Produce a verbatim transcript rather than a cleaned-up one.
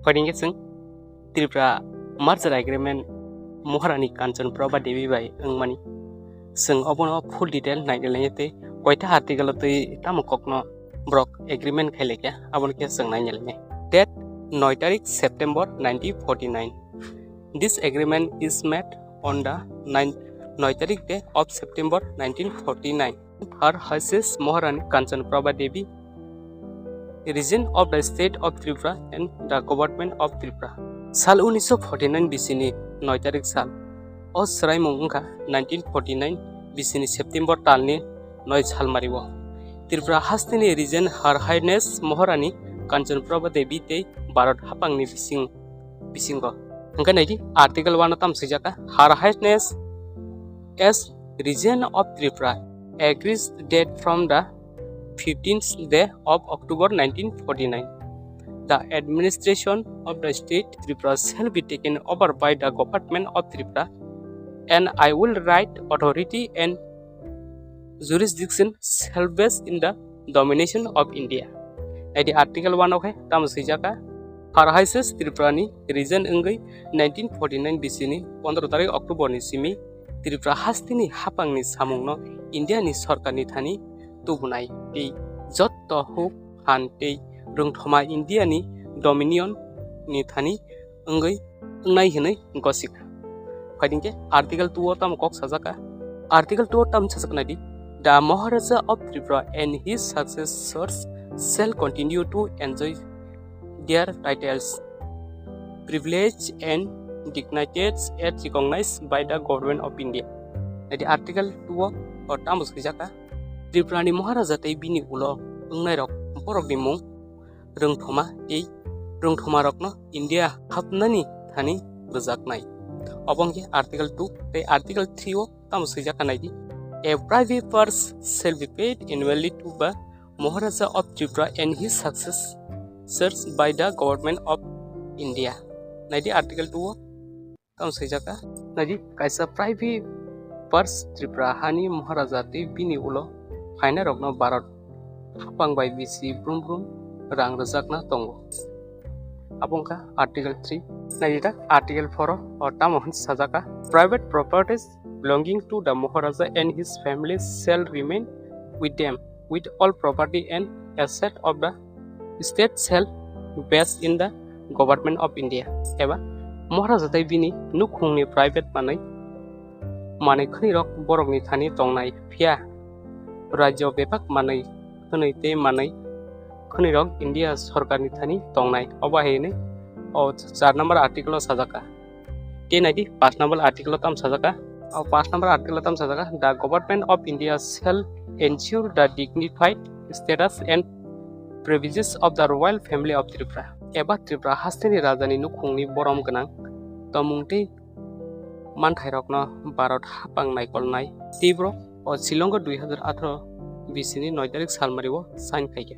Phaidi khe chwng Tripura Merger Agreement Maharani Kanchan Prabha Devi bai wngmani. Chwng obono full detail naina lai tei koita article o twi tamo kokno borok agreement khai laikha, abono khe chwng naina lai. Date noi tarik September nineteen forty nine. This agreement is made on the nine, noi tarik day of September nineteen forty nine. Her Highness Maharani Kanchan Prabha Devi, Regent of the State of Tripura and the Government of Tripura. Sal unnish forty nine bisini noi tarik sal. O swraimung wngkha nineteen forty nine bisini September talni noi salmario. Tripura hasteni Regent Her Highness Maharani Kanchan Prabha Devi tei Bharat hapangni bising bisingo. Hwnkhe naidi, Article one o tamo swijak kha, Her Highness as Regent of Tripura agrees that from the fifteenth day of October nineteen forty nine, the administration of the state Tripura shall be taken over by the government of Tripura, and I will write authority and jurisdiction shall base in the domination of India. Naidi, Article one o khe tamo swijak kha, Her Highness Tripura ni Regent wngwi nineteen forty nine bisini pondro tarik October ni simi Tripura hasteni hapangni samungno India ni sorkar ni thani tubunai tei jotto huk phan tei rwngthoma India ni dominion ni thani wngwi wngnai hwnwi gosika. Phaidi khe Article two o tamo kok sajak kha? Article two o tamo sajak naidi, "The Maharaja of Tripura and his successors shall continue to enjoy their titles, privilege and dignities as recognized by the Government of India." Naidi, Article two o tamo swijak kha? Tripura ni Maharaja tei bini ulo wngnai rok borok ni mung rwngthoma tei rwngthoma rokno India hapnani thani rwjaknai. Obo wngkhe Article two tei Article three o tamo swijak kha naidi, "A privy purse shall be paid annually to the Maharaja of Tripura and his successors by the Government of India." Naidi, Article two o tamo swijak kha. Naidi, kaisa privy purse Tripura hani Maharaja tei bini ulo phainai rokno Bharat hapang bai bisi brum brum rang rwjakna tongo. Abo wngkha Article three. Naidi ta Article four o tamo hwn sajak kha, "Private properties belonging to the Maharaja and his family shall remain with them, with all property and asset of the state shall vest in the Government of India." Eba Maharaja tei bini nukhungni private manwi, manwi khwnirok borokni thani tongnai, phiya rajyo bebak manwi khwnwi tei manwi khwnirok India sorkarni thani tongnai. Obo hai hwnwi o char number article o sajak kha. Tei naidi, paanch number article o tamo sajak kha? O paanch number article o tamo sajak kha, "The Government of India shall ensure the dignified status and privileges of the royal family of Tripura." Eba Tripura hasteni rajani nukhungni borom gwnang tongmung tei manthairokno Bharat hapang naikolnai. Tei borok o Shillong o dui hazar atharo bisini noi tarik salmario sign khaikha.